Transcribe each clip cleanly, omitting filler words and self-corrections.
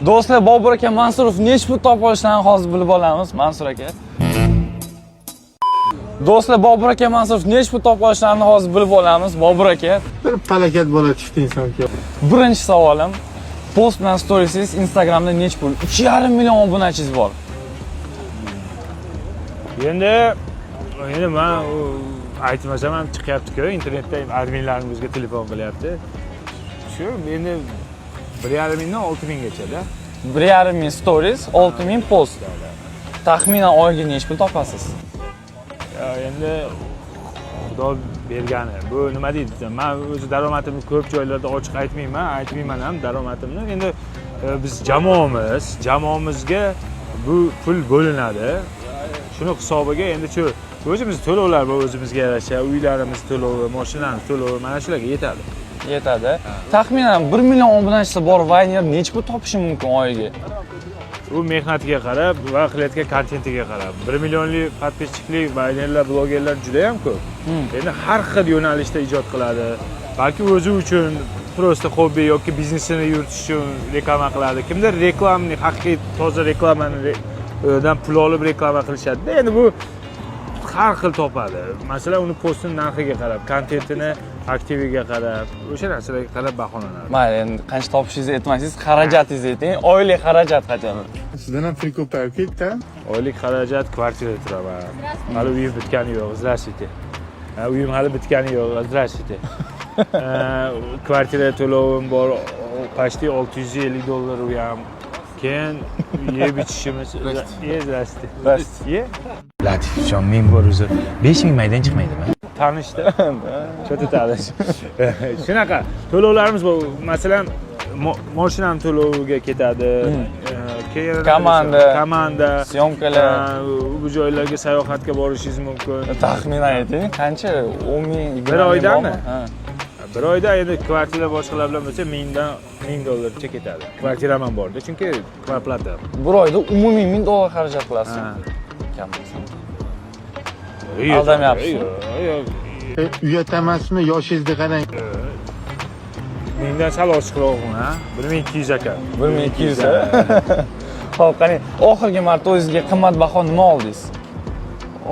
Do'stlar, Bobur aka Mansurov nechi pul topib olishlarini hozir bilib olamiz, Mansur aka. Do'stlar, Bobur aka Mansurov nechi pul topib olishlarini hozir bilib olamiz, Bobur aka. Bir palakat bola tushdi insonga. Birinchi savolim: post bilan storiesingiz Instagramda nechi pul? 3,5 million obunachingiz bor. Endi man u aytmasam ham chiqyapti-ku internetda, adminlarimizga telefon qilyapti. Shu endi 1,5 mingdan 6000 gachada. 1,5 ming stories, 6000 post. Taxminan oyiga nechi pul topasiz? Ya, endi Xudo bergani. Bu nima deydi? Man o'zi daromadimni ko'p joylarda ochiq aytmayman, aytmayman ham daromadimni. Endi biz jamoamiz, jamoamizga bu pul bo'linadi. Shuni hisobiga endi shu o'zimiz to'lovlar bor, o'zimizga yarasha uylarimiz to'lovi, mashinamiz to'lovi, mana shularga yetadi. Yetadi. Taxminan 1 million obunachisi bor vayner nechi pul topishi mumkin oyiga? U mehnatiga qarab va qilayotgan kontentiga qarab. 1 millionli подписчик li vaynerlar, blogerlar juda ham ko'p. Endi har xil yo'nalishda ijod qiladi. Balki o'zi uchun, просто hobbi yoki biznesini yuritish uchun reklama qiladi. Kimdir reklamani, haqiqiy toza reklamani dan pul olib reklama qilishadi. Endi bu har xil topadi. Masalan, uni postini narxiga qarab, kontentini aktiviga qarab, o'sha narsalarga qarab baholanadi. Mayli, endi qancha topishingizni aytmasangiz, xarajatingizni ayting. Oylik xarajat qachon? Sizdan ham pul ko'payib ketdi. Oylik xarajat: kvartirada turaman. Hali uyim bitgani yo'q, здравствуйте. Ha, uyim hali bitgani yo'q, здравствуйте. Kvartira to'lovim bor, почти 650 dollar u ham. Keyin yeb ichishimiz. Ye, здравствуйте. Здравствуйте. Ye. Latifjon, men bor o'zi 5000 maydan chiqmaydimi? Tanishda. Cho'ta tanish. Shunaqa to'lovlarimiz bor. Masalan, mashinam to'loviga ketadi. Keyin Komanda. Komanda. Съёмка lar. Bu joylarga sayohatga borishingiz mumkin. Taxminan ayting, qancha? 10 ming, 20 Bir ming oydami? bormi? Ha. Bir oyda endi kvartira boshqalar bilan bo'lsa, 1000dan 1000 dollarcha ketadi. Kvartiram ham borda, chunki квартплата. Bir oyda umumiy 1000 dollar xarajat qilasiz. Ha. Kam bo'lsin. Yo'q, Aldamayapsiz? Yo'q, yo'q. Uyat emasmi, yoshingizni qarang. 1000dan sal oshiqroq, ha? 1200 aka. 1200. Xo'p, qarang, oxirgi marta o'zingizga qimmatbaho nima oldingiz?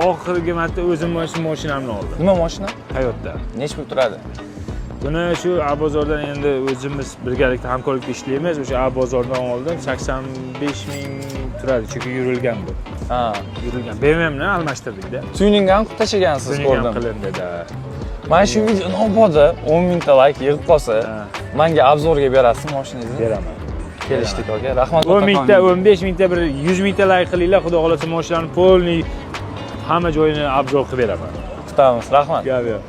Oxirgi marta o'zim mana shu mashinamni oldim. Nima mashina? Toyota. Nechi pul turadi? Buni shu A bozordan, endi o'zimiz birgalikda hamkorlikda ishlaymiz. O'sha A bozordan oldim. 85 ming turadi, chunki yurilgan bu. Yurilgan. BMWni almashtirdik-da. Tuning ham qilib tashlagansiz, Tuning ham ko'rdim. qilindi-da. Mana shu video mabodo 10 mingta layk yig'ib qolsa, manga обзор ga berasizmi mashinangizni? Beraman. Kelishdik, aka. Rahmat. 10 mingta, 15 mingta, bir 100 mingta layk qilinglar, Xudo xohlasa, mashinani полный hamma joyini обзор qilib beraman. Kutamiz. Rahmat. Gap yo'q.